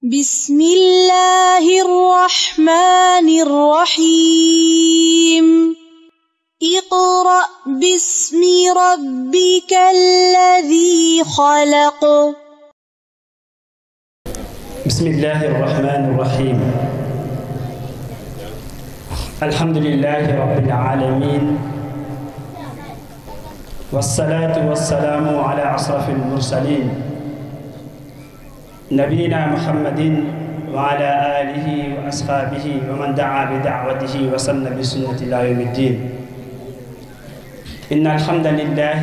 بسم الله الرحمن الرحيم اقرأ باسم ربك الذي خلق بسم الله الرحمن الرحيم الحمد لله رب العالمين والصلاة والسلام على أشرف المرسلين نبينا محمد وعلى آله وأصحابه ومن دعا بدعوته وسن بسنة إلى يوم الدين إن الحمد لله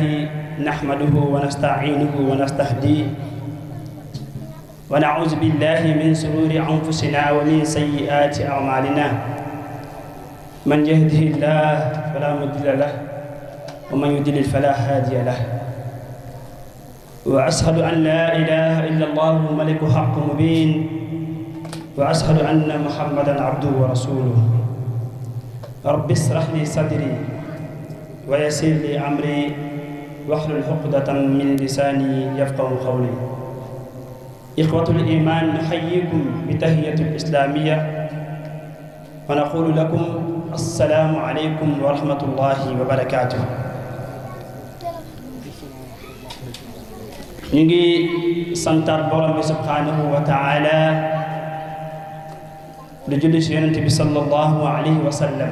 نحمده ونستعينه ونستهديه ونعوذ بالله من شرور أنفسنا ومن سيئات أعمالنا من يهده الله فلا مضل له ومن يضلل فلا هادي له وأشهد أن لا إله إلا الله الملك حق مبين وأشهد أن محمدا عبده ورسوله رب اشرح لي صدري ويسر لي أمري واحلل عقدة من لساني يفقهوا قولي إخوة الإيمان نحييكم بتحية الإسلامية ونقول لكم السلام عليكم ورحمة الله وبركاته ñu ngi santaat borom bi subhanahu wa taala di julli si yonent bi sallallahu alayhi wa sallam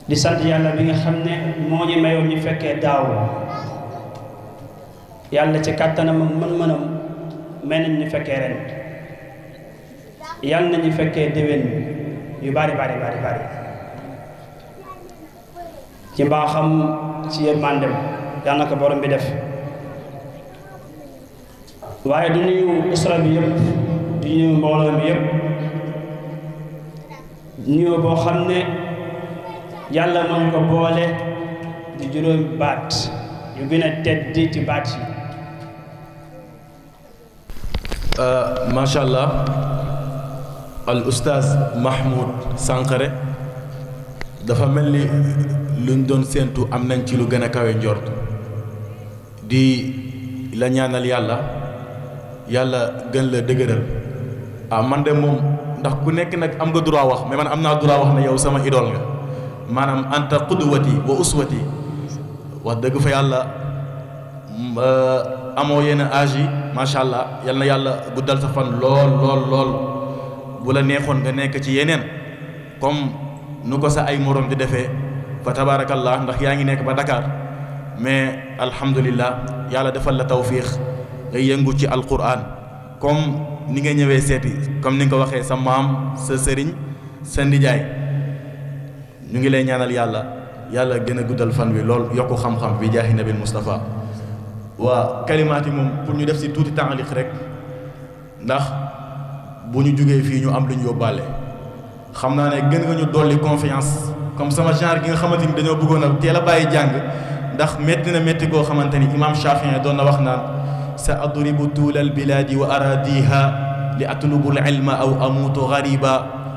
di sant yàlla bi nga xam ne moo ñu mayoon ñu fekkee daaw yàlla ci kàttanam ak mën-mënam may nañ ñu fekkee ren yàlla nañu fekkee déwén yu bari ci mbaaxam ci yërmandem yàlla na ko borom bi def waaye du nuyu usra bi yëpp du nuyu mbooloo mi yëpp nuyu boo xam ne yàlla moo ñu ko boole di juróomi baat yu gën a tedd ci baat yi. macha allah al oustaz Mahmoud Sankharé dafa mel ni luñ doon séentu am nañ ci lu gën a kawe njort di la ñaanal yàlla gën la dëgëral man de moom ndax ku nekk nag am nga droit wax mais man am naa droit wax ne yow sama idole nga maanaam anta qudwati wa uswati wax dëgg fa yàlla amoo yenn âge yi macha allah yal na yàlla guddal sa fan lool bu la neexoon nga nekk ci yeneen comme nu ko sa ay morom di defee fa tabaarakallah ndax yaa ngi nekk ba Dakar mais alhamdulillah yàlla defal la tawfiix nga yëngu ci alquran comme ni nga ñëwee seeti comme ni nga ko waxee sa maam sa sëriñ sa ndijaay ñu ngi lay ñaanal yàlla gën a guddal fan wi lool yokku xam-xam bi jaahi nabil Mustafa waa kalimaat yi moom pour ñu def si tuuti taaliq rek ndax bu ñu jugee fii ñu am lu ñu yóbbaale xam naa ne gën nga ñu dolli confiance comme sama genre gi nga xamante ni dañoo bëggoon a teel a bàyyi jàng ndax métti goo xamante ni imam Shafii doon na wax naan sa adribu tuula albilaadi wa aradiha li atlubu alilma aw amuutu gariba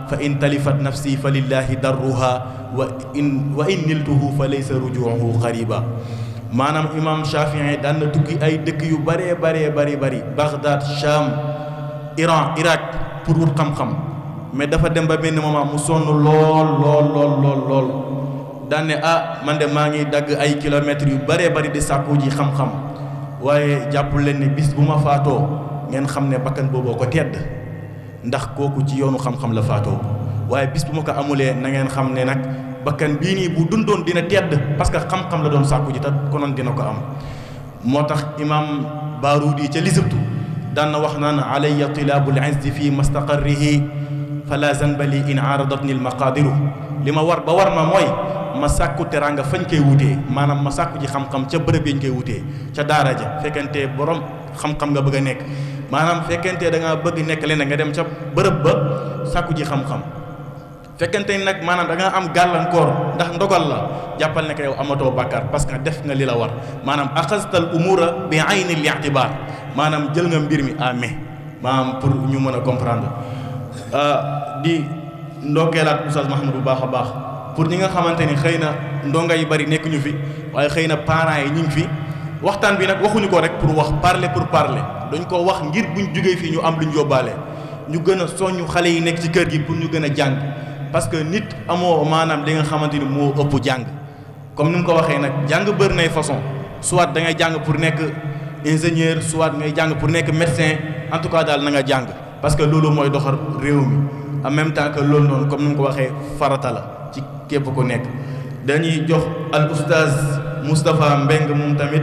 fa in talifat nafsi fa lillahi darruha wa in niltuhu fa laysa rujuuhu qariba maanaam imam Shafii daan na tukki ay dëkk yu bari Baghdad Cham Iran Irak pour wut xam-xam mais dafa dem ba benn moment mu sonn lool daan ne man de maa ngi dagg ay kilomètres yu bari di sàkku ji xam-xam waaye jàppul leen ne bis bu ma faatoo ngeen xam ne bakkan booboo ko tedd ndax kooku ci yoonu xam-xam la faatoo waaye bis bu ma ko amulee na ngeen xam ne nag bakkan bii nii bu dundoon dina tedd parce que xam-xam la doon sàkku ji te konoon dina ko am moo tax imam Baarudi ca Lisibtu daan na wax naan alayya tilaabul izzi fi mastaqarrihi fala zanbali in aaradatni al maqadiru li ma war ma mooy ma sàkku teraanga fañ koy wutee maanaam ma sàkku ji xam-xam ca bërëb yañ koy wutee ca daara ja fekkente borom xam-xam nga bëgg a nekk maanaam fekkente da nga bëgg nekk leneen nga dem ca bërëb ba sàkku ji xam-xam fekkente nag maanaam da nga am gàllankoor ndax ndogal la jàppal ne ko yow amatoo bàkkaar parce que def nga li la war maanaam axastal umura bi ayni l-i'tibar maanaam jël nga mbir mi amee maanaam pour ñu mën a comprendre di ndokkeelaat Oustaz Mahmoud bu baax a baax pour ñi nga xamante ni xëy na ndonga yu bari nekk ñu fi waaye xëy na parents yi ñu ngi fi waxtaan bi nag waxuñu ko rek pour wax parler pour parler dañ ko wax ngir buñ jógee fii ñu am luñ yóbbaale ñu gën a soññu xale yi nekk ci kër gi pour ñu gën a jàng parce que nit amoo maanaam li nga xamante ni moo ëpp jàng comme ni mu ko waxee nag jàng bëri nay façon soit da ngay jàng pour nekk ingénieur soit ngay jàng pour nekk médecin en tout cas daal na nga jàng parce que loolu mooy doxal réew mi en même temps que loolu noonu comme ni mu ko waxee farata la ci képp ku nekk. dañuy jox al oustaz Moustapha Mbeng moom tamit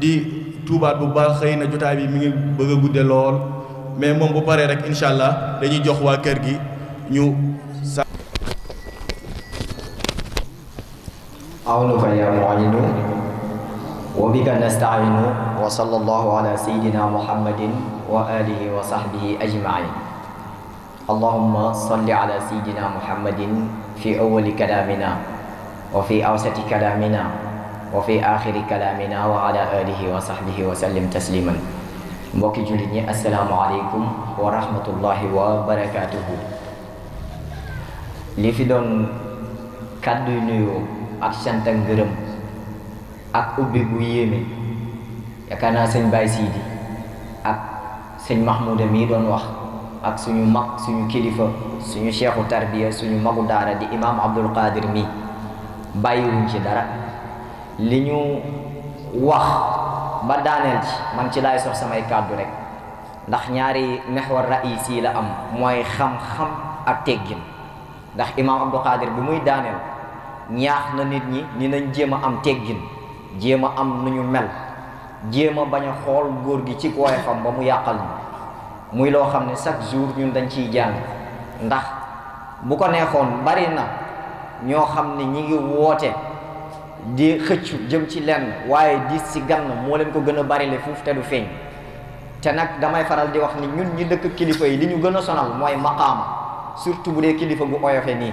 di tuubaat bu baax xëy na jotaay bi mi ngi bëgg a gudde lool mais moom bu paree rek incha allah dañuy jox waa kër gi ñu sa awnuka ya mu'inu wa bika nasta'inu wa sallallahu ala sayyidina muhammadin wa alihi wa sahbihi ajma'in allahumma salli ala sayyidina muhammadin fi awwali kalamina wa fi awsati kalamina wa fi akhiri kalamina wa ala alihi wa sahbihi wa sallim tasliman mbokki jullit ñi assalaamu aleykum wa rahmatullahi wa barakatuhu li fi doon kàddu nuyoo ak sant ak ngërëm ak ubbi bu yéeme yaakaar naa sëñ Baye Sidi ak sëñ Mahmouda mii doon wax ak suñu mag suñu kilifa suñu cheikhu tarbiya suñu magu daara di imam Abdul Qadir mii bàyyiwuñ ci dara li ñu wax ba daaneel ci man ci laay sox samay kàddu rek ndax ñaari mexwar raïs yi la am mooy xam-xam ak teggin ndax imam Abdul Qadir bi muy daaneel ñaax na nit ñi ni nañ jéem a am teggin jéem a am nu ñu mel jéem a bañ a xool góor gi ci woyofam ba mu yàqal ñu muy loo xam ne chaque jour ñun dañ ciy jàng ndax bu ko neexoon bari na ñoo xam ne ñi ngi woote di xëccu jëm ci lenn waaye di si gann moo leen ko gën a bari le fuuf te du feeñ te nag damay faral di wax ni ñun ñi dëkk kilifa yi li ñu gën a sonal mooy maqaama surtout bu dee kilifa gu oyofe nii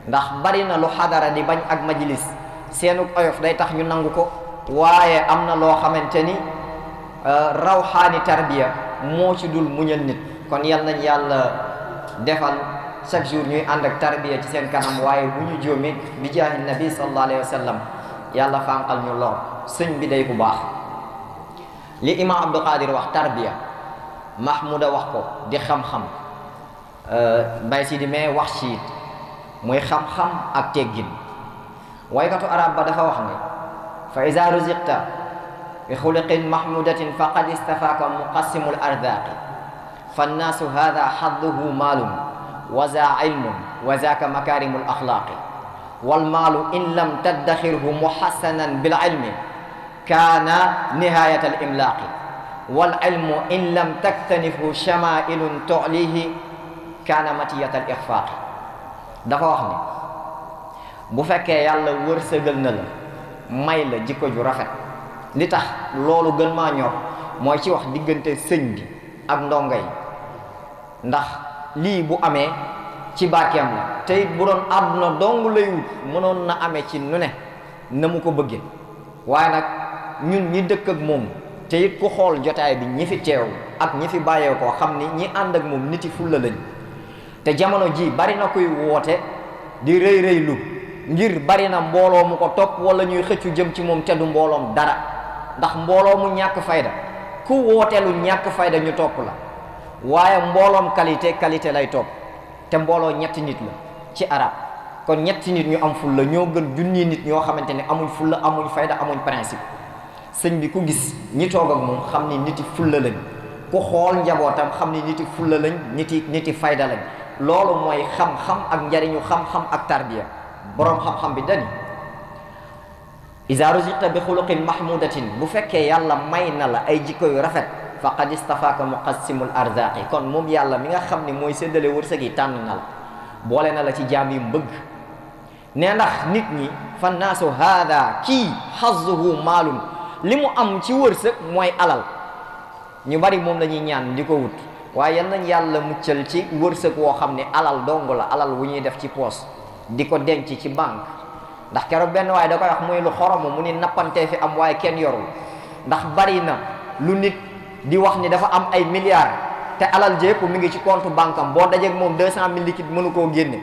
ndax bari na lu xadara di bañ ak majlis seenug oyof day tax ñu nangu ko waaye am na loo xamante ni rawxaani tarbiya moo ci dul muñal nit kon yal nañ yàlla defal chaque jour ñuy ànd ak tarbiya ci seen kanam waaye bu ñu jóomee bi jaahi nabi sallallahu alayhi wa sallam yàlla fànqal ñu lor sëñ bi day bu baax li imam Abdul Qadir wax tarbiya Mahmouda wax ko di xam-xam Baye Sidi mais wax ci it muy xam-xam ak teggin waykatu arab ba dafa wax ne fa iza ruziqta bi xuliqin mahmudatin faqad istafaaka muqassimul arzaqi fannaasu hada xadduhu maalum wa za ilmun wa zaka makarimul axlaaqi wal maalu in lam taddaxirhu muhassanan bil ilmi kaana nihayat al imlaaqi wal ilmu in lam taktanifhu shamailun tulihi kaana matiyat al ixfaaqi dafa wax ni bu fekkee yàlla wërsëgal na la may la jikko ju rafet li tax loolu gën maa ñor mooy ci wax diggante sëñ bi ak ndongo yi ndax lii bu amee ci barkeem la te it bu doon àdduna dong lay wut mënoon na amee ci nu ne na mu ko bëggee waaye nag ñun ñi dëkk ak moom te it ku xool jotaay bi ñi fi teew ak ñi fi bàyyee koo xam ni ñi ànd ak moom niti fulla lañ te jamono ji bari na kuy woote di rëy rëylu ngir bari na mbooloo mu ko topp wala ñuy xëccu jëm ci moom te du mbooloom dara ndax mbooloo mu ñàkk fayda ku wooteelu ñàkk fayda ñu topp la waaye mbooloom qualité lay topp te mbooloo ñetti nit la ci arab kon ñetti nit ñu am fulla ñoo gën junni nit ñoo xamante ne amuñ fulla amuñ fayda amuñ principe sëñ bi ku gis ñi toog ak moom xam ni niti fulla lañ ku xool njabootam xam ni niti fulla lañ niti fayda lañ loolu mooy xam-xam ak njariñu xam-xam ak tarbiya boroom xam-xam bi dani iza ruziqta bi xuluqin mahmudatin bu fekkee yàlla may na la ay jikko yu rafet faqad istafaaka muqassimul arzaqi kon moom yàlla mi nga xam ni mooy séddale wërsëg yi tànn na la boole na la ci jaam yi mbëgg ne ndax nit ñi fa naasu haada kii xazuhu maalum li mu am ci wërsëg mooy alal ñu bari moom la ñuy ñaan di ko wut waaye yal nañ yàlla muccal ci wërsëg woo xam ne alal dong la alal wu ñuy def ci poos di ko denc ci banque ndax keroog benn waaye da koy wax muy lu xoromu mu ni nappantee fi am waaye kenn yorul ndax bari na lu nit di wax ni dafa am ay milliards te alal jépp mi ngi ci compte banque am boo dajeeg moom 200 000 liquide mënu koo génne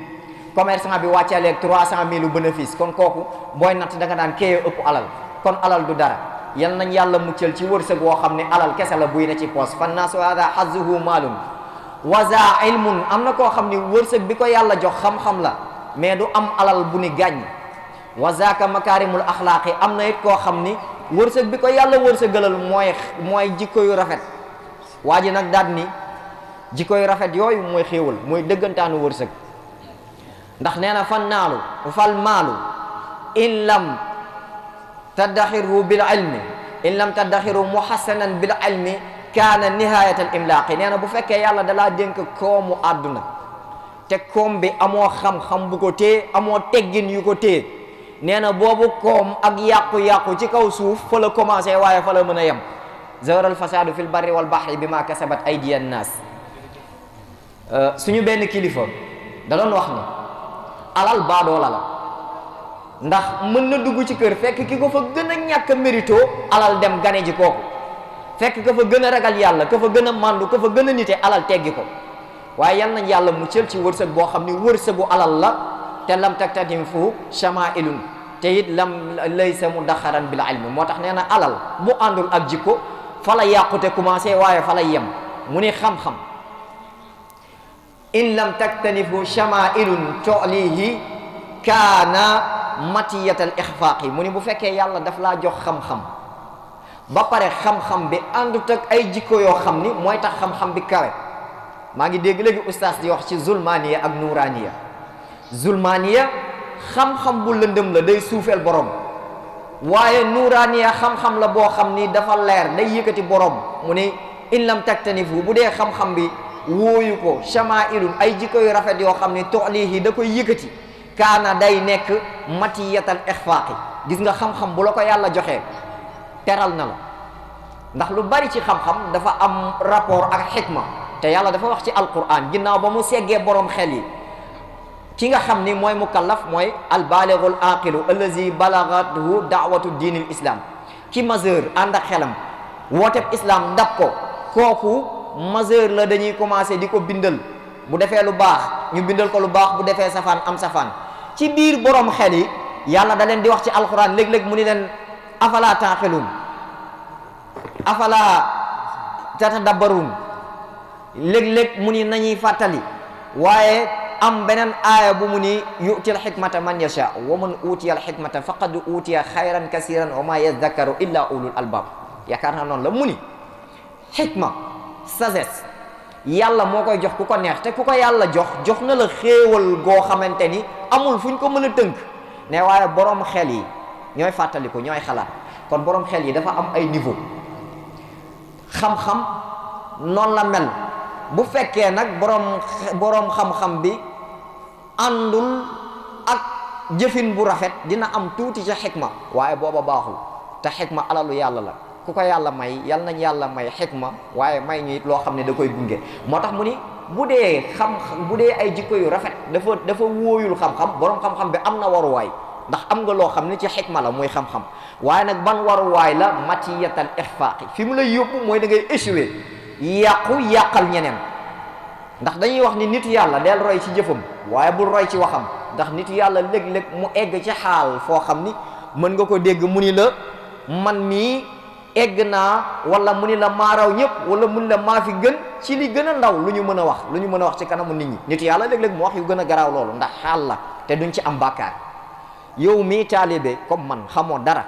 commerçant bi wàcceeleeg 300 000 bénéfice kon kooku booy natt da nga daan kéye ëpp alal kon alal du dara yal nañ yàlla muccal ci wërsëg woo xam ne alal kese la buy na ci poos fan naasu hada hazzuhu maalun wa za ilmun am na koo xam ni wërsëg bi ko yàlla jox xam-xam la mais du am alal bu ni gàññ wa zaaka makaarimul axlaaqi am na it koo xam ni wërsëg bi ko yàlla wërsëgalal mooy jikko yu rafet waa ji nag daal ni jikko yu rafet yooyu mooy xéewal mooy dëggantaanu wërsëg ndax nee na fan naalu fal maalu in lam taddaxiru bil ilmi in lam taddaxiru muhassanan bil ilmi kaana nihayatal imlaaqi nee na bu fekkee yàlla dalaa dénk koomu àdduna te koom bi amoo xam-xam bu ko téye amoo teggin yu ko téye nee na boobu koom ak yàqu-yàqu ci kaw suuf fa la commencé waaye fa la mën a yem zahara al fasadu fil barri wal bahri bima kasabat aydiya nnaas suñu benn kilifa da doon wax ni alal baadoola la ndax mën na dugg ci kër fekk ki ko fa gën a ñàkk mérito alal dem gane ji kooku fekk ka fa gën a ragal yàlla ka fa gën a màndu ka fa gën a nite alal teggi ko waaye yal nañ yàlla mu cël ci wërsëg boo xam ni wërsëgu alal la te lam taktatim fu shamailun te it lam laysa mu daxaran bil ilmi moo tax nee na alal bu àndul ak jikko fa la yàqute commencé waaye fa la yem mu ni xam-xam in lam taktanifu shamailun tolihi kaana matiyatal ixfaaqi mu ni bu fekkee yàlla daf laa jox xam-xam ba pare xam-xam bi àndut ak ay jikko yoo xam ni mooy tax xam-xam bi kawe maa ngi dégg léegi ustaas di wax ci zulmaniya ak nuuraniya zulmaniya xam-xam bu lëndëm la day suufeel borom waaye nuuraniya xam-xam la boo xam ni dafa leer day yëkkati borom mu ni in lam taktanifu bu dee xam-xam bi wóoyu ko shamailun ay jikko yu rafet yoo xam ni toxlihi da koy yëkkati kaana day nekk matiyatal ixfaaqi gis nga xam-xam bu la ko yàlla joxee teral na la ndax lu bari ci xam-xam dafa am rapport ak xikma te yàlla dafa wax ci alquran ginnaaw ba mu seggee borom xel yi ki nga xam ni mooy mukallaf mooy albaligul aqilu allazi balagathu daawatu diinil islam ki majeur ànd ak xelam wooteb islam ndab ko kooku majeur la dañuy commencé di ko bindal bu defee lu baax ñu bindal ko lu baax bu defee safaan am safaan ci biir borom xel yi yàlla da leen di wax ci alquran léeg-léeg mu ni leen afala taaqiluun afala tatadabbaruun léeg-léeg mu ni nañuy fàttali waaye am beneen aaya bu mu ni yu'til xikmata man yasha wa man utiyal xikmata faqad utiya xayran kasiran wa ma yadakkaru illa ulul albab yaakaar naa noonu la mu ni xikma sagesse yàlla moo koy jox ku ko neex te ku ko yàlla jox na la xéewal goo xamante ni amul fu ñu ko mën a tënk ne waaye borom xel yi ñooy fàttaliku ñooy xalaat kon borom xel yi dafa am ay niveau xam-xam noonu la mel bu fekkee nag borom xam-xam bi àndul ak jëfin bu rafet dina am tuuti ca xikma waaye booba baaxul te xikma alalu yàlla la ku ko yàlla may yal nañ yàlla may xikma waaye may ñu it loo xam ne da koy gunge moo tax mu ni bu dee ay jikko yu rafet dafa wóoyul xam-xam borom xam-xam bi am na waruwaay ndax am nga loo xam ne ci xikma la mooy xam-xam waaye nag ban waruwaay la matiyatal ixfaaqi fi mu lay yóbbu mooy da ngay échoué yàqal ñeneen ndax dañuy wax ni nitu yàlla del roy ci jëfam waaye bul roy ci waxam ndax nitu yàlla léeg-léeg mu egg ci xaal foo xam ni mën nga ko dégg mu ni la man mii egg naa wala mu ni la maaraw ñëpp wala mu ni la maa fi gën ci li gën a ndaw lu ñu mën a wax ci kanamu nit ñi nitu yàlla léeg-léeg mu wax yu gën a garaaw loolu ndax xaal la te duñ ci am bàkkaar yow mii taalibe comme man xamoo dara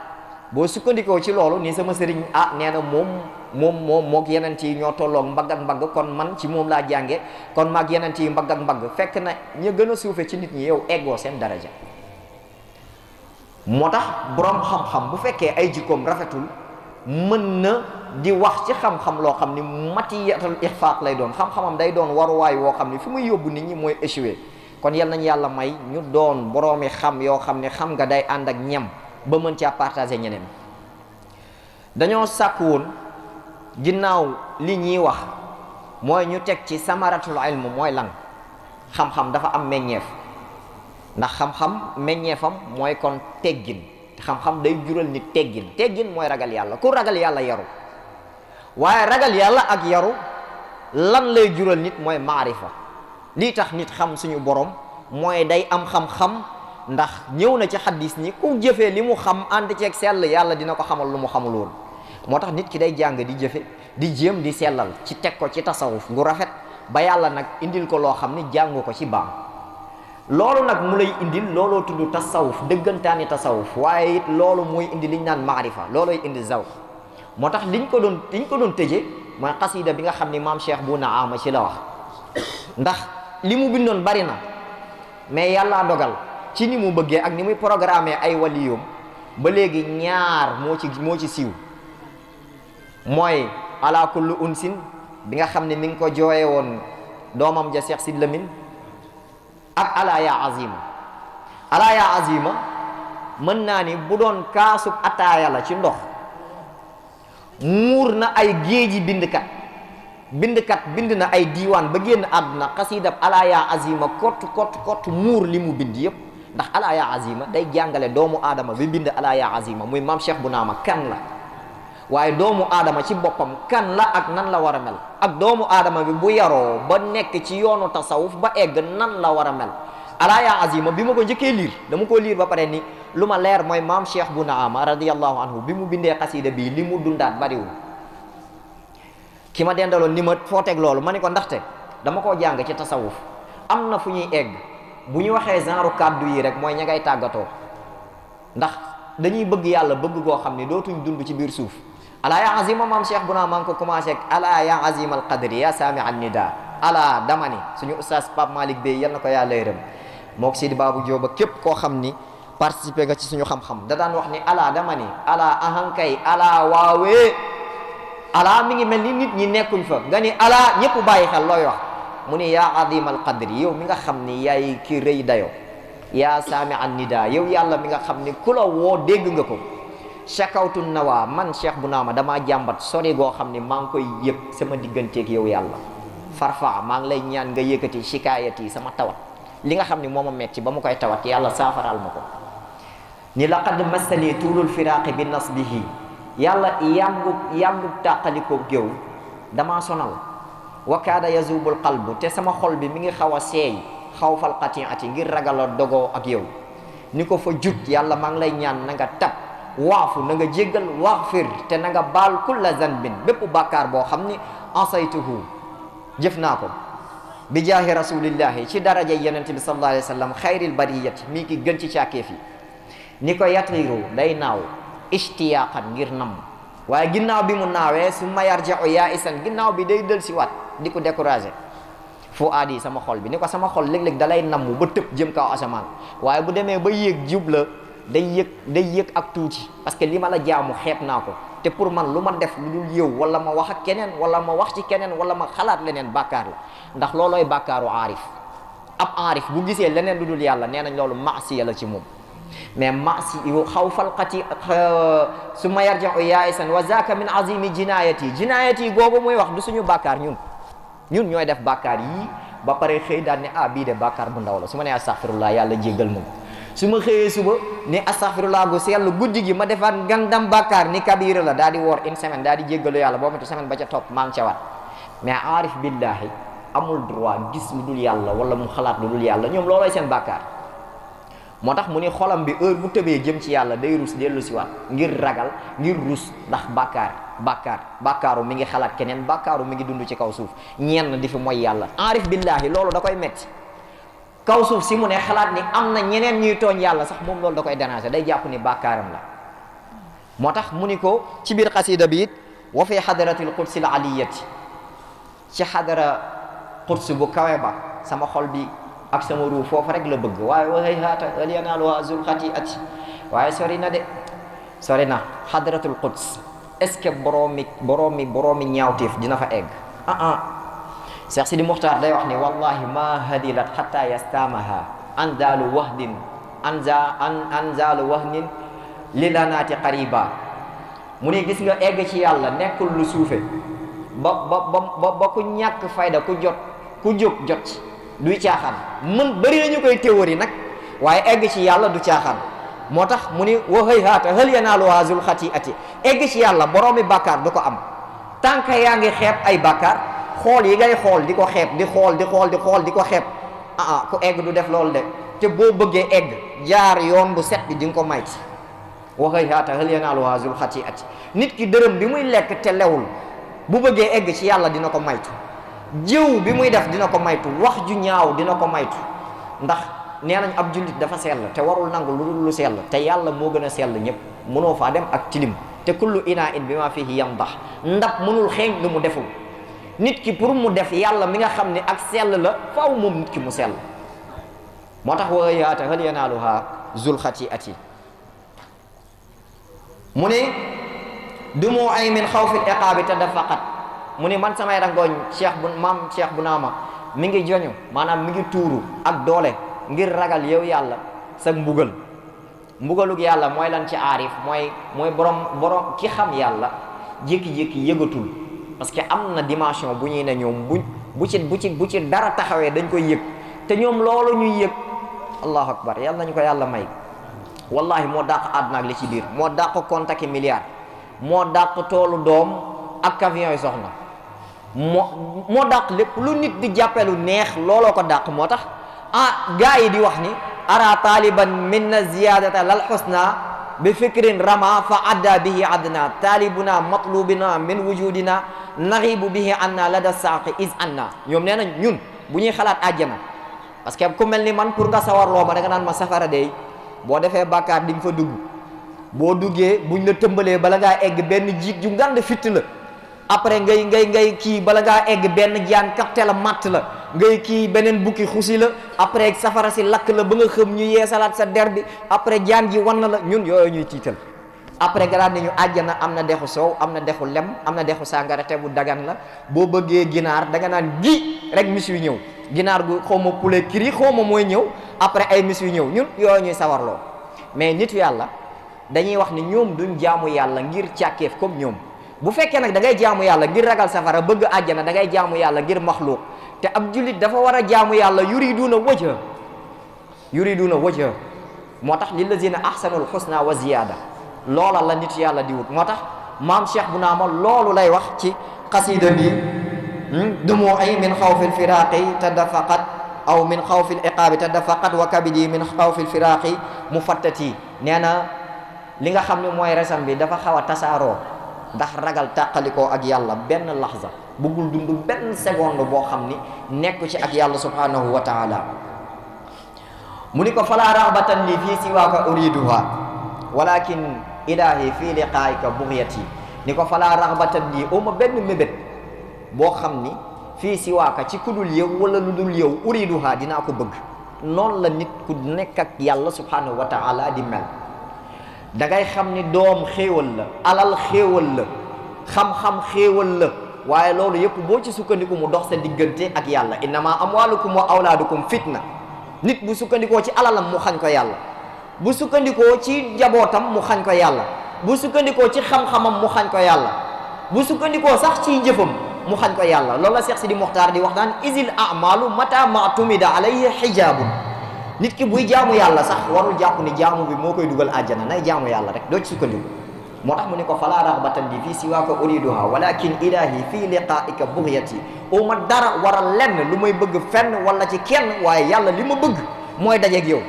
boo sukkandikoo ci loolu ni sama sëriñ nee na moom mook yeneen yi ñoo tolloog mbagg ak mbagg kon man ci moom laa jànge kon maag yeneen yi mbagg ak mbagg fekk na ñu gën a suufe ci nit ñi yow eggoo seen daraja moo tax borom xam-xam bu fekkee ay jikkoom rafetul mën na di wax ci xam-xam loo xam ni matiyatul ixfaaq lay doon xam-xamam day doon waruwaay woo xam ni fi muy yóbbu nit ñi mooy échoué kon yal nañu yàlla may ñu doon boroomi xam yoo xam ne xam nga day ànd ak ñam ba mën caa partager ñeneen dañoo sàkk woon ginnaaw li ñuy wax mooy ñu teg ci samaratul ilm mooy lan xam-xam dafa am meññeef ndax xam-xam meññeefam mooy kon teggin xam-xam day jural nit teggin mooy ragal yàlla ku ragal yàlla yaru waaye ragal yàlla ak yaru lan lay jural nit mooy maarifa lii tax nit xam suñu borom mooy day am xam-xam ndax ñëw na ci xaddis ni ku jëfee li mu xam ànd ceeg sell yàlla dina ko xamal lu mu xamul woon moo tax nit ki day jàng di jëfe di jéem di sellal ci teg ko ci tasawuf gu rafet ba yàlla nag indil ko loo xam ni jàngu ko ci baam loolu nag mu lay indil looloo tudd tasawuf dëggantaani tasawuf waaye it loolu mooy indi liñ naan maarifa loolooy indi zawq moo tax liñ ko doon tëje mooy xasida bi nga xam ni maam Cheikh bu Naama ci la wax ndax li mu bindoon bari na mais yàlla dogal ci ni mu bëggee ak ni muy programmer ay waliyum ba léegi ñaar moo ci siiw mooy ala kullu unsin bi nga xam ne mi ngi ko jooye woon doomam ja Cheikh Sid Lamine ak ala ya azima mën naa ni bu doon kaasub ataaya la ci ndox muur na ay géeji bindkat bind na ay diiwaan ba génn àdduna xasidab ala ya azima kott muur li mu bind yépp ndax ala ya azima day jàngale doomu aadama bi bind ala ya azima muy maam Cheikh bu Naama kan la waaye doomu aadama ci boppam kan la ak nan la war a mel ak doomu aadama bi bu yaroo ba nekk ci yoonu tasawuf ba egg nan la war a mel ala ya azima bi ma ko njëkkee liir dama ko liir ba pare ni lu ma leer mooy maam Cheikh bu Naama radiyallahu anhu bi mu bindee xasida bii li mu dundaat bariwul ki ma dendaloon ni ma foo teg loolu ma ni ko ndaxte dama koo jàng ci tasawuf am na fu ñuy egg bu ñu waxee genre kàddu yi rek mooy ña ngay tàggatoo ndax dañuy bëgg yàlla bëgg goo xam ne dootuñ dund ci biir suuf ala ya azima maam Cheikh bu naa maa ngi ko commencé ak ala ya azima al qadri ya saami an nida ala dama ni suñu oustaz Pape Malick Bey yal na ko yàlla yërëm moo ko Sidi Babou Diop ak képp koo xam ni participé nga ci suñu xam-xam da daan wax ni ala dama ni ala ahankay ala waawee ala mi ngi mel ni nit ñi nekkuñ fa nga ni ala ñëpp bàyyi xel looy wax mu ni yaa azima al qadri yow mi nga xam ni yaay ki rëy dayo yaa saami an nida yow yàlla mi nga xam ni ku la woo dégg nga ko shakawtu nawa man Cheikh bu Naama damaa jàmbat sori goo xam ni maa ngi koy yëg sama digganteeg yow yàlla farfa maa ngi lay ñaan nga yëkkati shikaayat yi sama tawat li nga xam ni moo ma metti ba ma koy tawat yàlla saafaraal ma ko ni laqad massani tuulul firaaqi bi nasbihi yàlla yàngu tàqalikoo géew damaa sonal wa kaada yazubul qalbu te sama xol bi mi ngi xaw a seey xawfal qati'ati ngir ragal a dogoo ak yow ni ko fa jut yàlla maa ngi lay ñaan na nga tab waafu na nga jéggal waxfir te na nga baal kulla zanbin bépp bàkkaar boo xam ni asaytuhu jëf naa ko bi jaahi rasulillahi ci daraja yonent bi sallallahu alayhi wa sallam xayril bariyati mii ki gën ci càkkeef yi ni ko yatiru day naaw ishtiyaqan ngir nam waaye ginnaaw bi mu naawee su ma yarja'u yaa isan ginnaaw bi day dël si waat di ko découragé fu aadi sama xol bi ni ko sama xol léeg-léeg dalay namm ba tëb jëm kaw asamaan waaye bu demee ba yéeg jub la day yëg ak tuuti parce que li ma la jaamu xeeb naa ko te pour man lu ma def lu dul yow wala ma wax ak keneen wala ma wax ci keneen wala ma xalaat leneen bàkkaar la ndax loolooy bàkkaaru aarif ab aarif bu gisee leneen lu dul yàlla nee nañ loolu maasiya la ci moom mais maasi yu xaw falqati su ma yarja'u yaisan wa zaka min azimi jinayati googu muy wax du suñu bàkkaar ñun ñooy def bàkkaar yii ba pare xëy daal ne bii de bàkkaar bu ndaw la su ma nee astaghfirullah yàlla jéggal ma su ma xëyee suba ni astaghfirullah gu sell guddi gi ma defaat ngandam bàkkaar ni kabira la daal di woor une semaine daal di jéggalu yàlla boo matu semaine ba ca topp maa ngi ca waat mais aarif billahi amul droit gis lu dul yàlla wala mu xalaat lu dul yàlla ñoom loolooy seen bàkkaar moo tax mu ni xolam bi heure bu tëbee jëm ci yàlla day rus dellu si waat ngir ragal ngir rus ndax bàkkaaru mi ngi xalaat keneen bàkkaaru mi ngi dund ci kaw suuf ñenn di fi mooy yàlla aarif billahi loolu da koy metti kaw suuf si mu ne xalaat ni am na ñeneen ñuy tooñ yàlla sax moom loolu da koy déranger day jàpp ni bàkkaaram la moo tax mu ni ko ci biir xasida bi it wa fi xadaratil qudsi al aliyati ci xadara quds bu kawe ba sama xol bi ak sama ruu foofu rek la bëgg waaye waxay haata aliyanaaluwa azul xatiati waaye sori na xadaratul quds est-ce que boroomi ñaawteef dina fa egg Cheikh Sidi Muxtaar day wax ni wallahi ma hadilat xata yastamaha anzalu wahnin lilanaati qariba mu ne gis nga egg ci yàlla nekkul lu suufe ba ku ñàkk fayda ku jóg jot ci duy caaxaan bëri nañu koy théorie nag waaye egg ci yàlla du caaxaan moo tax mu ni waxëy haata hal yanaalu hazul xatiati egg ci yàlla boroomi bàkkaar du ko am tànk yaa ngi xeeb ay bàkkaar xool yi ngay xool di ko xeeb di xool di ko xeeb ku egg du def loolu de te boo bëggee egg jaar yoon bu set bi di nga ko mayt waxay haata hal yanaaluhaa zul xati'ati nit ki dërëm bi muy lekk te lewul bu bëggee egg ci yàlla dina ko maytu jiw bi muy def dina ko maytu wax ju ñaaw dina ko maytu ndax nee nañ ab jullit dafa sell te warul nangu lu dul lu sell te yàlla moo gën a sell ñëpp mënoo faa dem ak tilim te kullu inaa in bi ma fihi yamdax ndab mënul xeeñ lu mu deful nit ki pour mu def yàlla mi nga xam ne ak sell la faaw moom nit ki mu sell moo tax wa yaata hal yanaaluha zul xati'ati mu ne dumu ay min xawfil iqaabi tadafaqat mu ne man samay rangooñ maam cheikh bu naama mi ngi joñu maanaam mi ngi tuuru ak doole ngir ragal yow yàlla sa mbugalug yàlla mooy lan ci aarif mooy borom ki xam yàlla jékki-jékki yëgatul parce que am na dimension bu ñuy ne ñoom bu ci dara taxawee dañ koy yëg te ñoom loolu ñuy yëg allahu akbar yàlla nañu ko yàlla may wallahi moo dàq àdduna ak li ci biir moo dàq contaki milliard moo dàq toolu doom ak avion yi soxna moo dàq lépp lu nit di jàppelu neex looloo ko dàq moo tax gaa yi di wax ni ara taliban minna ziyadata lal husna bi fikrin rama fa adda bihi adna talibuna matlubina min wujudina naxibu bihi anna lada saaqi is anna ñoom nee nañ ñun bu ñuy xalaat àjjana parce que ku mel ni man pour nga sawarloo ma da nga naan ma safara dey boo defee bàkkaar di nga fa dugg boo duggee buñ la tëmbalee bala ngaa egg benn jiig ju ngand fitt la après ngay kii bala ngaa egg benn jaan kapte la matt la ngay kii beneen bukki xusi la après safara si lakk la ba nga xëm ñu yeesalaat sa der bi après jaan ji wan na la ñun yooyu ñuy tiital après nga daan ne ñu àjjana am na dexu soow am na dexu lem am na dexu sàngara te bu dagan la boo bëggee ginaar da nga naan gi rek mis yu ñëw ginaar gu xaw ma poulet kiri xaw ma mooy ñëw après ay mis yu ñëw ñun yooyu ñuy sawarloo mais nitu yàlla dañuy wax ni ñoom duñ jaamu yàlla ngir càkkeef comme ñoom bu fekkee nag da ngay jaamu yàlla ngir ragal safara bëgg àjjana da ngay jaamu yàlla ngir maxluuq te ab jullit dafa war a jaamu yàlla yuriduna wajha moo tax lillazina ahsanul husna wa ziyada loola la nit yàlla di wut moo tax maam Cheikh bu naama loolu lay wax ci xasida bi dumu ay min xawfil firaqi tadafaqat aw min xawfil iqaabi tadafaqat wa kabidi min xawfil firaqi mufattati nee na li nga xam ne mooy resam bi dafa xaw a tasaaroo ndax ragal tàqalikoo ak yàlla benn laxza bëggul dund benn seconde boo xam ni nekku ci ak yàlla subhanahu wa taala mu ni ko fala raxbatan li fii siwaaka uriduha walakin ilahi fii liqaayika bugyati ni ko fala raxbatan li oma benn mébét boo xam ni fii siwaaka ci kudul yow wala lu dul yow uriduha dinaa ko bëgg noonu la nit ku nekk ak yàlla subhanahu wa taala di mel da ngay xam ni doom xéewal la alal xéewal la xam-xam xéewal la waaye loolu yëpp boo ci sukkandiku mu dox sa diggante ak yàlla innama amwalukum wa awlaadukum fitna nit bu sukkandikoo ci alalam mu xañ ko yàlla bu sukkandikoo ci njabootam mu xañ ko yàlla bu sukkandikoo ci xam-xamam mu xañ ko yàlla bu sukkandikoo sax ci jëfam mu xañ ko yàlla loolu la Cheikh Sidi Mokhtar di wax naan isil amalu mata matumida alayhi xijaabun nit ki buy jaamu yàlla sax warul jàpp ni jaamu bi moo koy dugal àjjana nay jaamu yàlla rek doo ci sukkandiku moo tax mu ne ko fala raxbatan li fii siwaaka uriduha walakin ilahi fii liqaika bugyati uma dara waral lenn lu may bëgg fenn wala ci kenn waaye yàlla li ma bëgg mooy dajeeg yow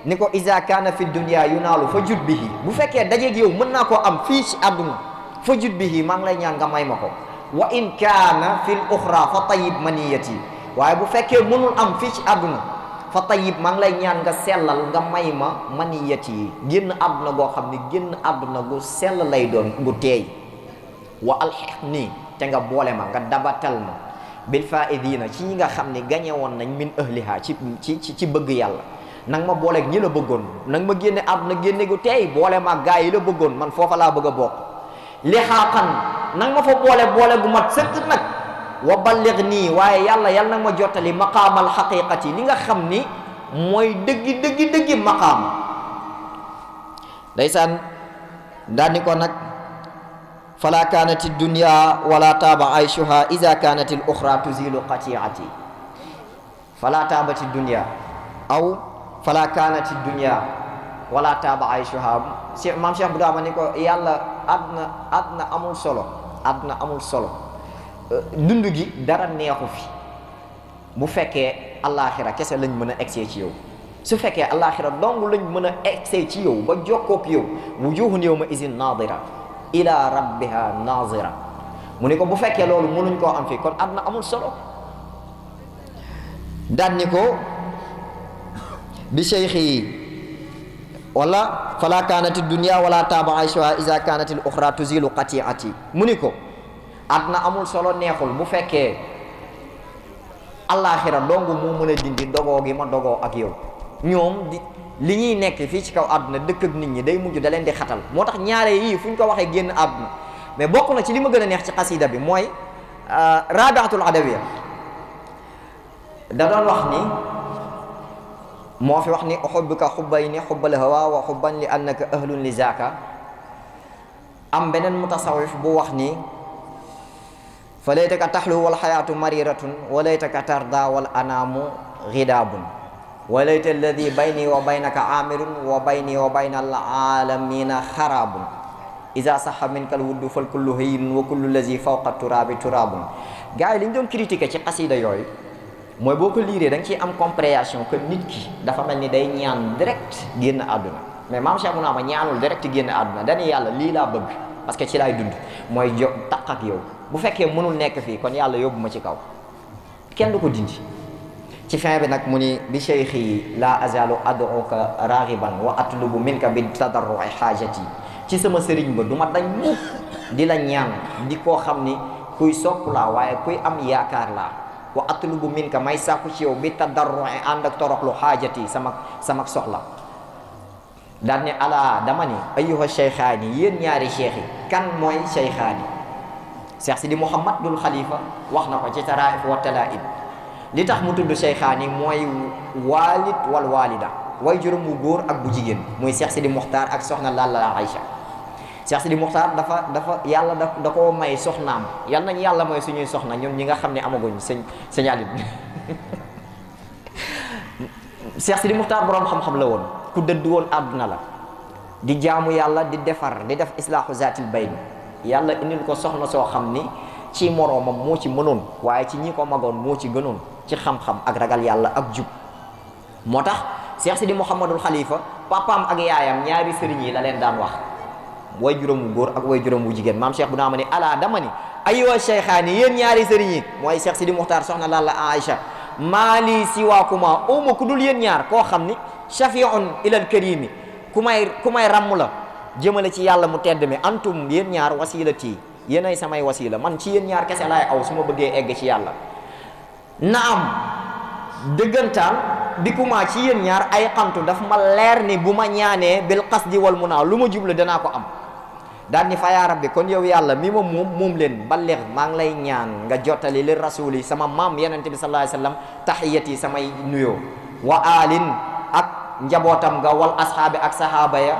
ni ko iza kaana fi dunya yunaalu fa jut bihi bu fekkee dajeeg yow mën naa koo am fii ci àdduna fa jut bihi maa ngi lay ñaan nga may ma ko wa in kaana fi l uxra fa tayib maniyati waaye bu fekkee mënul am fii ci àdduna fa tayib maa ngi lay ñaan nga sellal nga may ma maniyati yi génn àdduna goo xam ne génn àdduna gu sell lay doon gu teey wa alxeq nii te nga boole ma nga dabatal ma bil faidina ci ñi nga xam ne gañe woon nañ min ahliha ci bëgg yàlla nang ma booleeg ñi la bëggoon nang ma génne àdduna génne gu teey boole ma gaa yi la bëggoon man foofa laa bëgg a bokk li xaaqan nang ma fa boole gu mat sëkk nag wa balligh nii waaye yàlla nag ma jottali maqaamal xaqiqati li nga xam ni mooy dëggi maqaama ndeysaan daal ni ko nag fala kaanati dunya wala taaba ayshuha iza kaanati l uxra tuzilu qatiati fala taabati dunya aw fala kaanati dunya wala taaba ayshuha maam Cheikh bu daama ni ko yàlla àdduna amul solo dund gi dara neexu fi bu fekkee allaaxira kese lañ mën a egsee ci yow su fekkee alaxira dong lañ mën a egsee ci yow ba jokkook yow wujuhun yawma izin nadira ila rabbiha nazira mu ni ko bu fekkee loolu mënuñ koo am fii kon àdduna amul solo daan ni ko bi cheikhi wala fala kanati dunya wala taba aysha iza kanati al ukhra tuzilu qati'ati mu ni ko àdduna amul solo neexul bu fekkee alaxira dong moo mën a dindi dogoo gi ma dogoo ak yow ñoom di li ñuy nekk fii ci kaw àdduna dëkk ak nit ñi day mujj da leen di xatal moo tax ñaare yii fu ñu ko waxee génn àdduna mais bokk na ci li ma gën a neex ci xasida bi mooy rabiatul adawiya da doon wax ni moo fi wax ni uhubbuka hubbayni hubbal hawa wa hubban li annaka ahlun li zaka am beneen mutasawif bu wax ni fa laytaka taxlu wal xayaatu mariratun wa laytaka tarda wal anaamu xidaabun wa layta alladi bayni wa baynaka aamirun wa bayni wa bayna al aalamina xaraabun iza saxa minka al wuddu fal kullu hayyinun wa kullu lazi fawqa turaabi turaabun gars yi li ñu doon critiqué ci xasida yooyu mooy boo ko liiree da nga ciy am compréhension que nit ki dafa mel ni day ñaan direct génn àdduna mais maam Cheikh mu naa ma ñaanul direct génn àdduna dañuy yàlla lii laa bëgg parce que ci laay dund mooy jo taq ak yow bu fekkee mënul nekk fii kon yàlla yóbbu ma ci kaw kenn du ko dindi ci fin bi nag mu ni bi cheikhi la azalu ad'uka raghiban wa atlubu minka bi tadarru'i hajati ci sama sëriñ ba du ma dañ mukk di la ñaan di koo xam ni kuy sopp laa waaye kuy am yaakaar laa wa atlubu minka may sàkku ci yow bi tadarru'i ànd ak toroxlu hajati sama soxla daan ne ala dama ni ayyuha cheikhaani yéen ñaari cheikh yi kan mooy cheikhaani Cheikh Sidi Mouhamadul Khalifa wax na ko ci taraif wa talaib li tax mu tudd cheikhaani mooy walid wal walida way juróom bu góor ak bu jigéen muy Cheikh Sidi Muxtaar ak soxna Lalla Aïcha Cheikh Sidi Muxtaar dafa yàlla da koo may soxnaam yal nañu yàlla mooy suñuy soxna ñun ñi nga xam ne amaguñ sëñ Alit Cheikh Sidi Muxtaar boroom xam-xam la woon ku dëdd woon àdduna la di jaamu yàlla di defar di def islaahu zaatil bayn yàlla indil ko soxna soo xam ni ci moroomam moo ci mënoon waaye ci ñi ko magoon moo ci gënoon ci xam-xam ak ragal yàlla ak jub moo tax Cheikh Sidi Mouhamadul Khalifa papaam ak yaayam ñaari sëriñ yi la leen daan wax way juróom wu góor ak way juróom wu jigéen maam Cheikh bu naa ma ni ala dama ni ayyuha cheikhaani yéen ñaari sëriñ yi mooy Cheikh Sidi Muxtaar soxna Lalla Aïcha maali siwaakuma uma ku dul yéen ñaar koo xam ni shafiun ilal karimi ku may ràmm la jëmale ci yàlla mu tedd mi antum yéen ñaar wasilati yéen ay samay wasila man ci yéen ñaar kese laay aw su ma bëggee egg ci yàlla naam dëggantaan dikuma ci yéen ñaar ay xamtu daf ma leer ni bu ma ñaanee bil qasdi wal munaa lu ma jublu danaa ko am daal ni fa yaa rabbi kon yow yàlla mi ma moom leen balleex maa ngi lay ñaan nga jottali li rasuli sama maam yenente bi sallallahu alayhi wasallam tahiyati samay nuyoo wa alin ak njabootam nga wal ashaabi ak sahaaba ya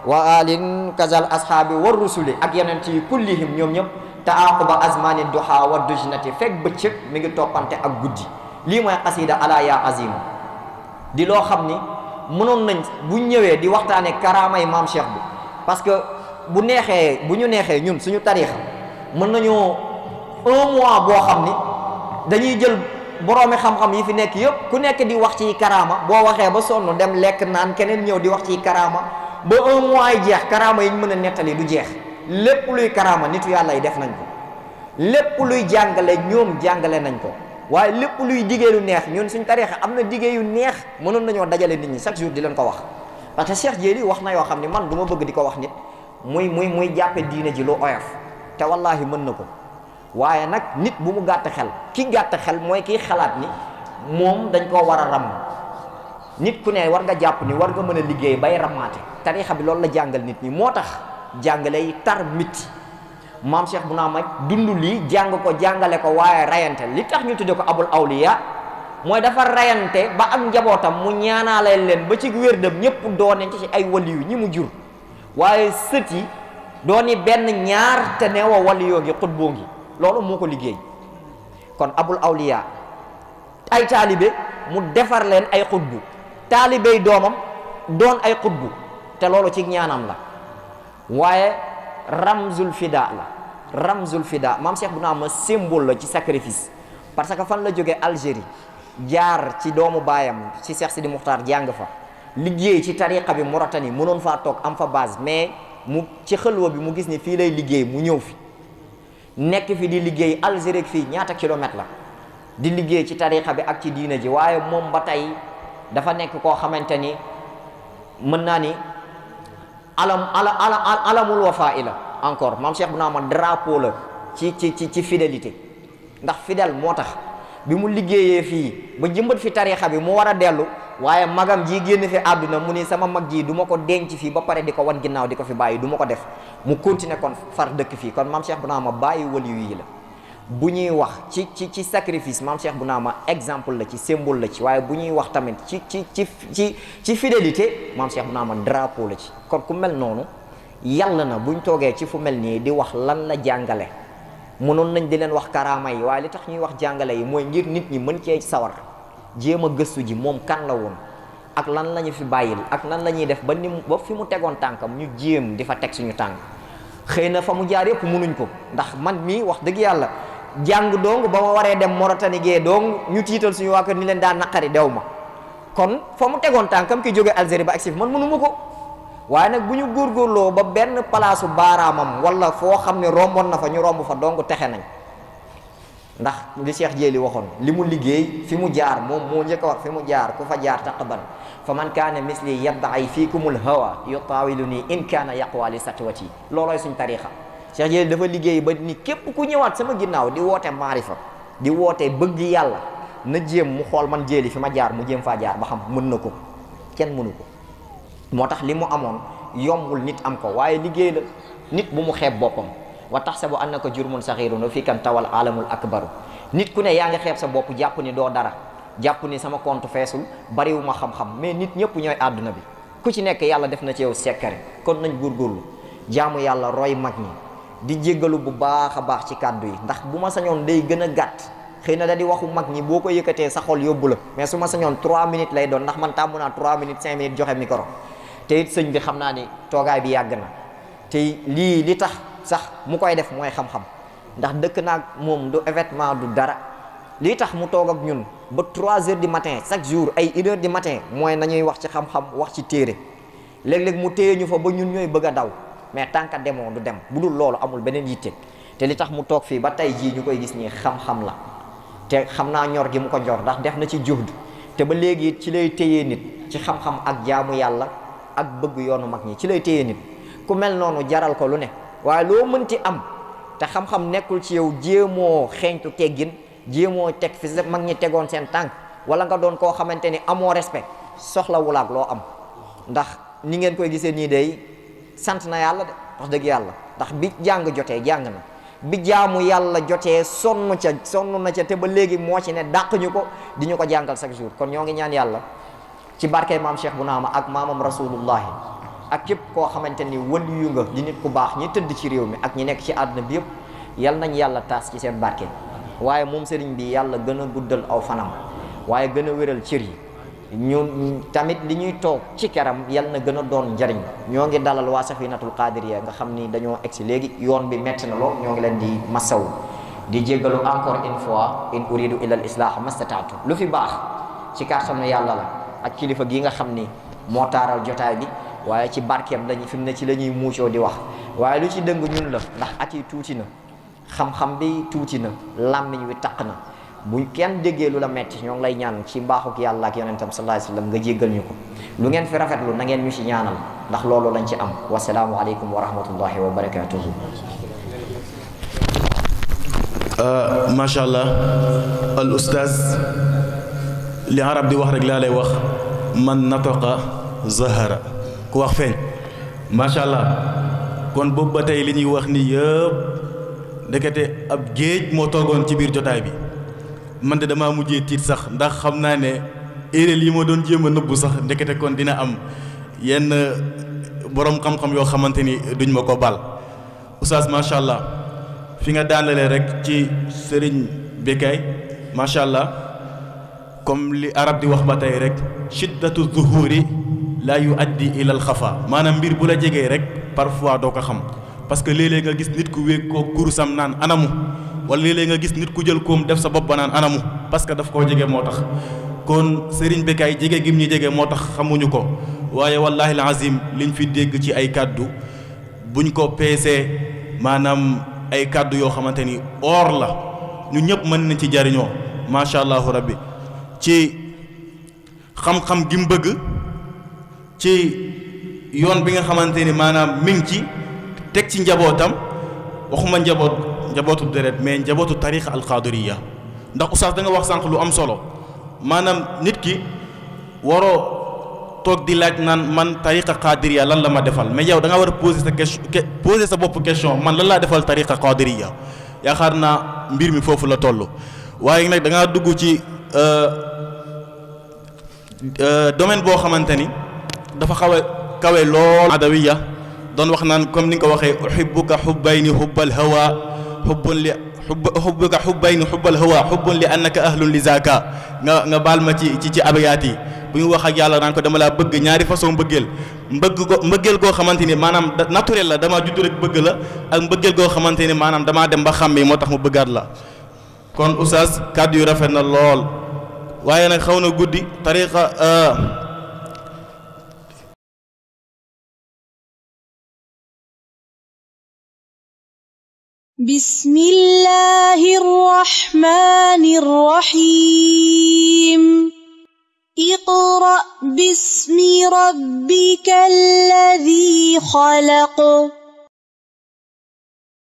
wa alin kazal ashaabi war rusuli ak yenent yi kullihim ñoom ñëpp taaquba azmani duha wa dujnati fekk bëccëg mi ngi toppante ak guddi lii mooy xasida ala ya azima di loo xam ni mënoon nañ bu ñëwee di waxtaane karaamay maam Cheikh bi parce que bu ñu neexee ñun suñu tariixa mën nañoo 1 mois boo xam ni dañuy jël boroomi xam-xam yi fi nekk yëpp ku nekk di wax ci karaama boo waxee ba sonn dem lekk naan keneen ñëw di wax ci karaama ba 1 mois yi jeex karaama yi ñu mën a nettali du jeex lépp luy karaama nitu yàlla yi def nañ ko lépp luy jàngale ñoom jàngale nañ ko waaye lépp luy diggee lu neex ñun suñ tariixa am na diggee yu neex mënoon nañoo dajale nit ñi chaque jour di leen ko wax parce que Cheikh Jéeli wax na yoo xam ne man du ma bëgg di ko wax nit muy jàppe diine ji lu oyof te wallahi mën na ko waaye nag nit bu mu gàtt xel ki gàtt xel mooy kiy xalaat ni moom dañ koo war a ram nit ku ne war nga jàpp ni war nga mën a liggéey bay ramaate tariixa bi loolu la jàngal nit ñi moo tax jàngale yi tar miti maam Cheikh bu naa mag dund lii jàng ko jàngale ko waaye rayante li tax ñu tudde ko abul awliya mooy dafa rayante ba ak njabootam mu ñaanaale leen ba ci wérdam ñëpp doone ci ay waliyu ñi mu jur waaye sët yi dooni benn ñaar te neewa waliyoo ngi xutboo ngi loolu moo ko liggéey kon abul awliya ay taalibe mu defar leen ay xutbu taalibey doomam doon ay xutbu te loolu ci ñaanam la waaye ramzul fida maam Cheikh bu naa ma symbole la ci sacrifice parce que fan la jógee Algérie jaar ci doomu baayam ci Cheikh Sidi Muxtaar jàng fa liggéey ci tariqa bi Mauritanie mënoon faa toog am fa base mais mu ci xëlwa bi mu gis ni fii lay liggéey mu ñëw fi nekk fi di liggéey Algérie fii ñaata kilomètre la di liggéey ci tariqa bi ak ci diina ji waaye moom ba tey dafa nekk koo xamante ni mën naa ni alamul wafaa la encore maam Cheikh bu naa ma drapeau la ci fidélité ndax fidèle moo tax bi mu liggéeyee fii ba jëmbat fi tarixa bi mu war a dellu waaye magam ji génn fi àdduna mu ni sama mag ji du ma ko denc fii ba pare di ko wan ginnaaw di ko fi bàyyi du ma ko def mu continuer kon far dëkk fii kon maam Cheikh bu naa ma bàyyi waliyu yi la bu ñuy wax ci sacrifice maam Cheikh bu naa ma exemple la ci symbole la ci waaye bu ñuy wax tamit ci fidélité maam Cheikh bu naa ma drapeau la ci kon ku mel noonu yàlla na buñ toogee ci fu mel nii di wax lan la jàngale mënoon nañ di leen wax karaama yi waaye li tax ñuy wax jàngale yi mooy ngir nit ñi mën cee sawar jéem a gëstu ji moom kan la woon ak lan la ñu fi bàyyil ak nan la ñuy def ba fi mu tegoon tànkam ñu jéem di fa teg suñu tànk xëy na fa mu jaar yëpp mënuñ ko ndax man mii wax dëgg yàlla jàng dong ba ma waree dem Mauritanie gee dong ñu tiital suñu waa kër ni leen daa naqari dew ma kon fa mu tegoon tànkam ki jóge Algérie ba agsi man mënuma ko waaye nag bu ñu góorgóorloo ba benn palaasu baaraamam wala foo xam ne romboon na fa ñu romb fa dong texe nañ ndax li Cheikh Jéeli waxoon li mu liggéey fi mu jaar moom moo njëkk a wax fi mu jaar ku fa jaar taqaban fa man kaana misli yaddaay fiikumul hawa yutaawilu nii in kaana yaqwa li satwati loolooy suñ tarixa Cheikh Jéeli dafa liggéey ba ni képp ku ñëwaat sama ginnaaw di woote maarifa di woote bëgg yàlla na jéem mu xool man Jéeli fi ma jaar mu jéem faa jaar ba xam mën na ko kenn mënu ko moo tax li mu amoon yombul nit am ko waaye liggéey la nit bu mu xeeb boppam wa tahsabu annaka jurmun saghirun wa fikan tawal alamul akbaru nit ku ne yaa ngi xeeb sa bopp jàpp ni doo dara jàpp ni sama compte feesul bariwuma xam-xam mais nit ñëpp ñooy àdduna bi ku ci nekk yàlla def na ci yow sekkare kon nañ góorgóorlu jaamu yàlla roy mag ñi di jéggalu bu baax a baax ci kàddu yi ndax bu ma sañoon day gën a gàtt xëy na da di waxu mag ñi boo ko yëkkatee sa xol yóbbu la mais su ma sañoon 3 minutes lay doon ndax man tàmm naa 3 minutes 5 minutes joxe micro te it sëñ bi xam naa ni toogaay bi yàgg na te lii li tax sax mu koy def mooy xam-xam ndax dëkk naag moom du événement du dara lii tax mu toog ak ñun ba 3 heures du matin chaque jour ay 1 heure du matin mooy nañuy wax ci xam-xam wax ci téere léeg-léeg mu téye ñu fa ba ñun ñooy bëgg a daw mais tant que demoo du dem bu dul loolu amul beneen yitte te li tax mu toog fii ba tey jii ñu koy gis nii xam-xam la te xam naa ñor gi mu ko ñor ndax def na ci juhd te ba léegi ci lay téyee nit ci xam-xam ak jaamu yàlla ak bëgg yoonu mag ñi ci lay téye nit ku mel noonu jaral ko lu ne waaye loo mënti am te xam-xam nekkul ci yow jéemoo xeeñtu teggin jéemoo teg fi mag ñi tegoon seen tànk wala nga doon koo xamante ni amoo respect soxla wulaak loo am ndax ni ngeen koy gisee nii day sant na yàlla de wax dëgg yàlla ndax bi jàng jotee jàng na bi jaamu yàlla jotee sonn na ca te ba léegi moo ci ne dàq ñu ko di ñu ko jàngal chaque jour kon ñoo ngi ñaan yàlla ci barkey maam Cheikh Bounama ak maamam rasulullahi ak képp koo xamante ni waliyu nga di nit ku baax ñi tëdd ci réew mi ak ñi nekk ci àdduna bi yëpp yal nañ yàlla taas ci seen barke waaye moom sëriñ bi yàlla gën a guddal aw fanam waaye gën a wéral cër yi ñu tamit li ñuy toog ci keram yal na gën a doon njariñ ñoo ngi dalal waa Safinatul Qadiriyya nga xam ni dañoo egsi léegi yoon bi metti na lool ñoo ngi leen di masaw di jéggalu encore une fois in uridu illa al islah mastataatu lu fi baax ci kàttanu yàlla la ak kilifa gi nga xam ni moo taaral jotaay bi waaye ci barkeem dañu fi mu ne ci la ñuy muucoo di wax waaye lu ci dëng ñun la ndax at yi tuuti na xam-xam bi tuuti na làmmiñ wi taq na buñ kenn déggee lu la metti ñoo ngi lay ñaan ci mbaaxuk yàlla ak yonentam sallallahu alayhi wasallam nga jéggal ñu ko lu ngeen fi rafetlu na ngeen ñu ci ñaanal ndax loolu lañ ci am wasalaamu aleykum wa rahmatullahi wa barakatuhu macha allah al ustaz li arab di wax rek laa lay wax man nataqa zahara ku wax feeñ macha allah kon boobu ba tey li ñuy wax ni yëpp ndekete ab géej moo toogoon ci biir jotaay bi man de damaa mujjee tiit sax ndax xam naa ne éréel yi ma doon jéem a nëbbu sax ndekete kon dina am yenn borom xam-xam yoo xamante ni duñ ma ko bal oustaz macha allah fi nga daanalee rek ci sëriñ Bécaye macha allah comme li arab di wax ba tey rek shiddatu zuhuri la yuaddi ila al xafa maanaam mbir bu la jegee rek parfois doo ko xam parce que léeg-léeg nga gis nit ku wéeg koo kurusam naan anamu wala léeg-léeg nga gis nit ku jël koom def sa bopp ba naan anamu parce que daf koo jege moo tax kon Serigne Bécaye jege gim ñu jege moo tax xamuñu ko waaye wallahi alazim liñ fi dégg ci ay kàddu buñ ko peesee maanaam ay kàddu yoo xamante ni or la ñu ñëpp mën nañ ci jariñoo macha allahu rabbi ci xam-xam gi mu bëgg ci yoon bi nga xamante ni maanaam mi ngi ci teg ci njabootam waxuma njabootu deret mais njabootu tariqa alqadiriya ndax oustaz da nga wax sànq lu am solo maanaam nit ki waroo toog di laaj naan man tariqa qadiriya lan la ma defal mais yow da nga war a poser sa bopp question man lan laa defal tariqa qadiriya yaakaar naa mbir mi foofu la toll waaye nag da ngaa dugg ci domaine boo xamante ni dafa xaw a kawe lool adawiya doon wax naan comme ni nga ko waxee uhibbuka hubbayni hubbal hawa hubbuka hubbayni hubbal hawa hubbun li annaka ahlun li zaka nga baal ma ci abayaat yi bu ñu wax ak yàlla naan ko dama laa bëgg ñaari façon mbëggeel goo xamante ni maanaam naturel la dama judd rek bëgg la ak mbëggeel goo xamante ni maanaam damaa dem ba xàmmee moo tax mu bëggaat la kon oustaz kàddu yu rafet na lool waaye nag xaw na guddi tariqa bismillahir rahmanir rahim اقرأ باسم ربك الذي خلق